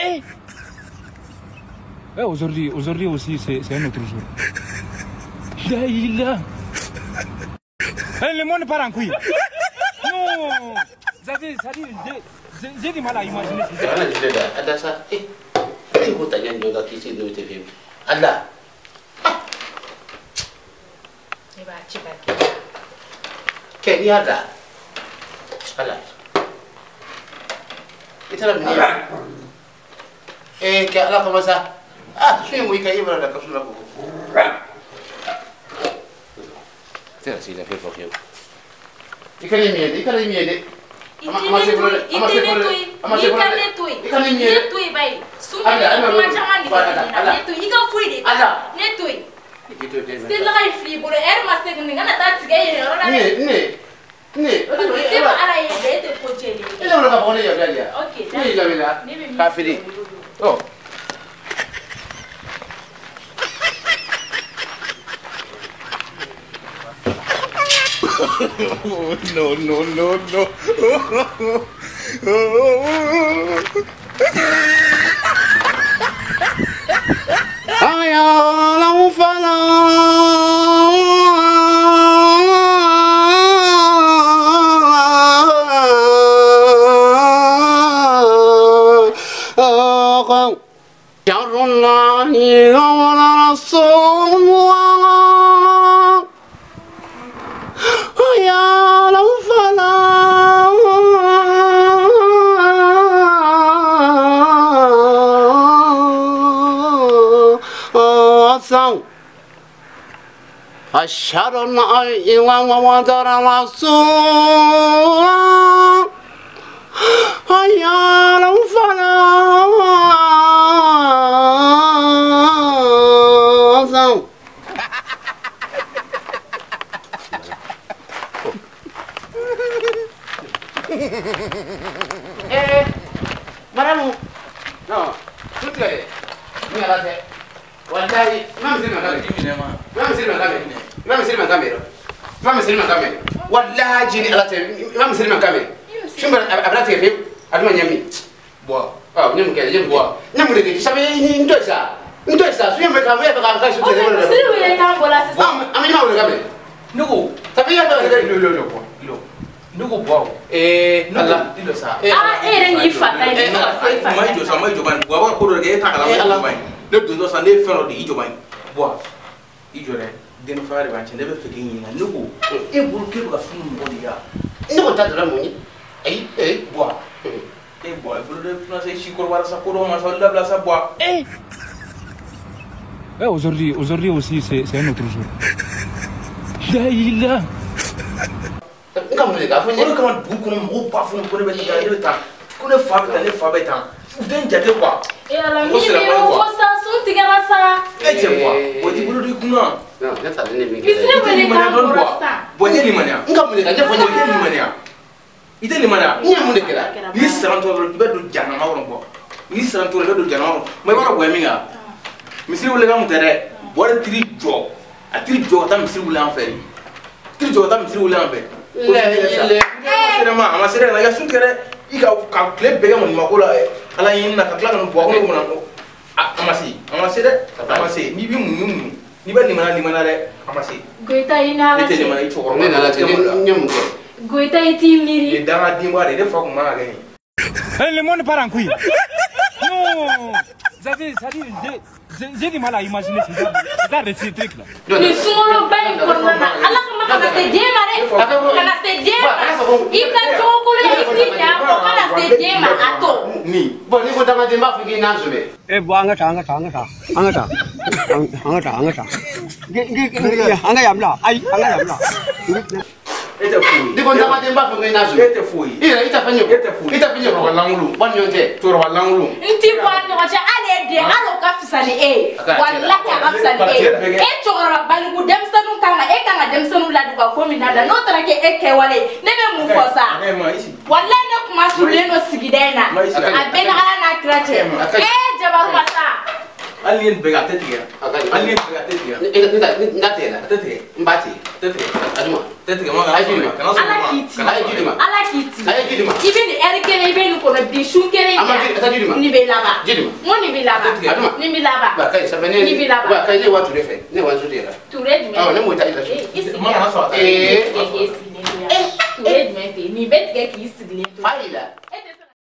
Eh, aujourd'hui, aujourd'hui aussi, c'est un autre jour. Là, le monde part en couille. Non, j'ai du mal à imaginer. Allah. Allah. Eh, que Allah comment ça? Ah, je suis moi qui ai la personne là. C'est ça, il a fait pour rien. Il connaît mieux. Oh. No, no, no, no. أشهد أن لا إله إلا رسول حي على الفلاح. Eh, maramu. Non, tout est. Wallahi, ما مسلم كامل والله جيني الله ما مسلم كامل شو أبلاتي فيه أدوم نيمي بوا نيم كذا نيم بوا نيم لقي سامي نتوسع نتوسع شو يوم كامل يبغى كذا شو تقول ولا مسلم ولا كام ولا سيس أمي ما ولا كامل نقول سامي يبغى لو لو لو لو نقول بوا إيه الله تلوسع إيه رني فاتي ما يجوز ما يجوز بوا بوا كله كده تكلم الله ne don sa ne fɛn dɔ de i jɔ ban bɔ i jɔ dɛ denfa de b'an cɛ ne bɛ fɛ k'i ɲininka ne ko e bolo k'e bɛ ka funu mɔgɔ de ya ne ko ta dɔrɔn mun ye ayi ee bɔ e bɔ e bolo de fana se si kɔrɔbayara sa ko dɔw ma sa olu dabila sa bɔ. Eh, aujourd'hui, aujourd'hui aussi c'est un autre jour. Là n ka mun de k'a fɔ n ye o de kama dugu kɔnɔ mɔgɔw b'a fɔ ko ne bɛ taa ne bɛ taa ko ne fa bɛ taa ne fa bɛ taa u tɛ n jate quoi. E ala min bɛ o fɔ sa sun tigɛra sa. E cɛ bɔ o t'i bolo don i kunna. Non ne t'a dɔn ne min kɛ. Misiri wele k'an bɔra sisan. Bɔn i tɛ limaniya. N ka mun de kɛ ɲɛfɔ n ye. I tɛ limaniya. I tɛ limaniya. N ye mun de kɛra. N'i sara tɔ dɔrɔn i bɛ don jahanama kɔnɔ bɔ. N'i sara tɔ dɔrɔn i bɛ don jahanama kɔnɔ. Mais i b'a dɔn bonya min kan. Misiri wele k'an kun tɛ dɛ. Bɔ de tiri jɔ. A tiri jɔ ka taa misiri wele an fɛ de. Tiri jɔ ka taa misiri wele an fɛ. A ma se dɛ i ka sun tigɛ dɛ. I ka tile bɛɛ kɛ maɲumako la ala ɲini na ka tila ka nin bɔ a kɔnɔ kɔnɔ a ma se a ma se dɛ a ma se n'i b'i muɲu n'i bɛ limaniya limaniya dɛ a ma se. Goyita i n'Ala cɛ. Ne tɛ limaniya i cɛkɔrɔba. Ne n'Ala cɛ n ye mun kɛ. Goyita i t'i miiri. Nin ye dangadenba de ye ne fa kun man ka kɛ nin ye. Le monde part en couille. Non, c'est-à-dire j'ai du mal à imaginer ce genre de truc là. Nin sunkaloba in kɔnɔna na Ala kama kana se den ma dɛ. Kana se den ma. I ka jogo i k'i ɲa kɔ kana se den ma a to. Ni bon ni ko dangaden b'a fɔ k'i nan sɛbɛ. E bɔ an ka taa an ka taa an ka taa an ka taa an ka taa an ka taa an ka yan bila ayi an ka yan bila. E tɛ foyi ye. Ni ko dangaden b'a fɔ k'i nan sɛbɛ. E tɛ foyi ye. I yɛrɛ i tɛ fɛn ye. E tɛ foyi ye. I tɛ fɛn ye. Cɛkɔrɔba lankolon. Bɔ ni ɲɔgɔn cɛ. Cɛkɔrɔba lankolon. N ti bɔ a ni ɲɔgɔn cɛ hali e den hali o ka fisa ni e ye. Walahi a ka fisa ni e ye. E cɛkɔrɔba baliku denmisɛnninw kan ka e kan ka denmisɛnninw ladon ka ko min dabila n'o taara kɛ e kɛwale ye ne bɛ mun fɔ sa. Walahi ne kuma surulen don sigida in na. A bɛɛ ni Ala n'a kira cɛ. E Jabaru masa. Hali ni ye nin bɛɛ kɛ a tɛ tigɛ. Hali ni ye nin bɛɛ kɛ a tɛ tigɛ. N t'a tigɛ la. A tɛ tigɛ. N b'a tigɛ. A tɛ tigɛ. A dun ma. A tɛ tigɛ ma kana sɔn ma. Ala k'i ci. A ye ji di ma. Ala k'i ci. A ye ji di ma. I bɛ nin ɛri kelen i bɛ nin kɔnɔ bi su kelen. sigi A taa jiri ma. Nin bɛ laban. Jiri ma. N ko nin bɛ laban. A duma. Nin bɛ laban. Ba kayi ça fait ne. Nin bɛ laban. Ba kayi ne wa ture fɛ. Ne wa nso de yɛrɛ. Ture jumɛn? Awɔ ne m'o ta i la. I sigi Ma kana sɔrɔ a ta. Ee.